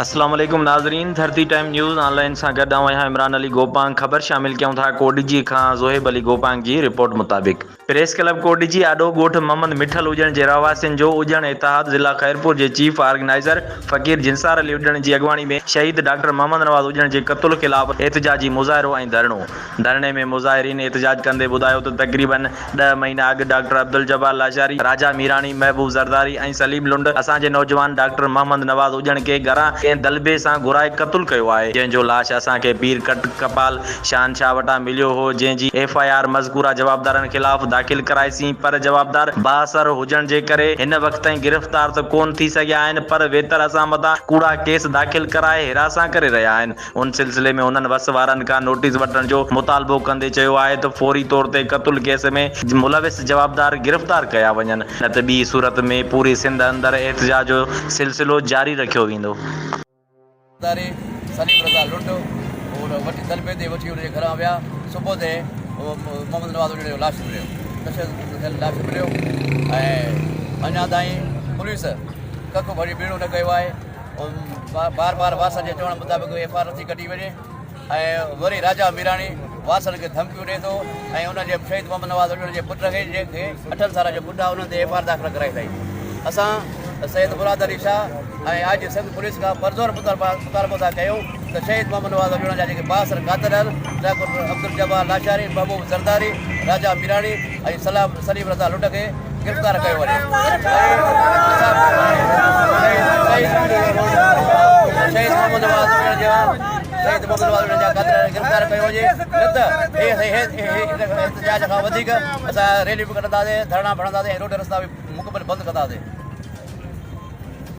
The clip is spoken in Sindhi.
اسلام عليڪم ناظرين ڌرتي ٽائيم نيوز آن لائين سان گڏ آئون آهيان عمران علي گوپانگ خبر شامل ڪيون ٿا ڪوڏجي کان زوهيب علي گوپانگ جي رپورٽ مطابق پريس ڪلب ڪوڏجي آڏو ڳوٺ محمد مٺل اڄڻ جي رهواسين جو اڄڻ اتحاد ضلع خيرپور جي چيف آرگنائيزر فقير جنسار علي اڄڻ جي اڳواڻي ۾ شهيد ڊاڪٽر محمد نواز اڄڻ جي قتل خلاف احتجاجي مظاهرو ۽ ڌرڻو ڌرڻي ۾ مظاهرين احتجاج ڪندي ٻڌايو ته تقريبن ڏهه مهينا اڳ ڊاڪٽر عبدالجبار لاشاري، راجا ميراڻي، محبوب زرداري ۽ سليم لنڊ اسان جي نوجوان ڊاڪٽر محمد نواز اڄڻ کي گهران ڪنهن دلبي سان گهرائي قتل ڪيو آهي، جنهن جو لاش اسان کي پير ڪٽ ڪپال شهنشاهه وٽان مليو هو، جنهن جي ايف I R مذڪوره جوابدارن خلاف داخل ڪرائيسين پر جوابدار بااثر هجڻ جي ڪري هن وقت تائين گرفتار ته ڪونه ٿي سگهيا آهن پر ويتر اسان مٿان ڪوڙا ڪيس داخل ڪرائي هراسان ڪري رهيا آهن. ان سلسلي ۾ هنن وس وارن کان نوٽيس وٺڻ جو مطالبو ڪندي چيو آهي ته فوري طور تي قتل ڪيس ۾ ملوث جوابدار گرفتار ڪيا وڃن نه ته ٻي صورت ۾ پوري سنڌ اندر احتجاج جو سلسلو جاري رکيو ويندو. زرداري سليم رضا لنڊ ان وٺي دلبي تي وٺي ان جي گهران ويا صبح تي محمد نواز انڙي جو لاش مليو تشدد ٿيل لاش مليو ۽ اڃا تائين پوليس ڪک ڀري ٻيڻو نه ڪيو آهي. بار بار وارثن جي چوڻ مطابق ايف آر نٿي ڪڍي وڃي ۽ وري راجا ميراڻي وارثن کي ڌمڪيون ڏئي ٿو ۽ انهن جي شهيد محمد نواز انهن جي پٽ کي جنهن کي اٺن سالن جو پٽ آهي انهن تي ايف آر داخل ڪرائي اٿائين اسان سيد مراد علي شاهه ۽ آء جي سنڌ پوليس کان پرزور مطالبو ٿا ڪيون ته شهيد محمد نواز اڄوڻ جا جيڪي بااثر قاتل آهن ڊاڪٽر عبدالجبار لاشاري محبوب زرداري راجا ميراڻي ۽ سليم رضا لنڊ کي گرفتار ڪيو وڃي شهيد محمد نواز اڄڻ جا شهيد محمد نواز اڄڻ جا قاتل گرفتار ڪيو وڃي نه ته احتجاج کان وڌيڪ اسان ريليون به ڪڍنداسين ڌرڻا به هڻنداسين ۽ روڊ رستا به مڪمل بند ڪنداسين.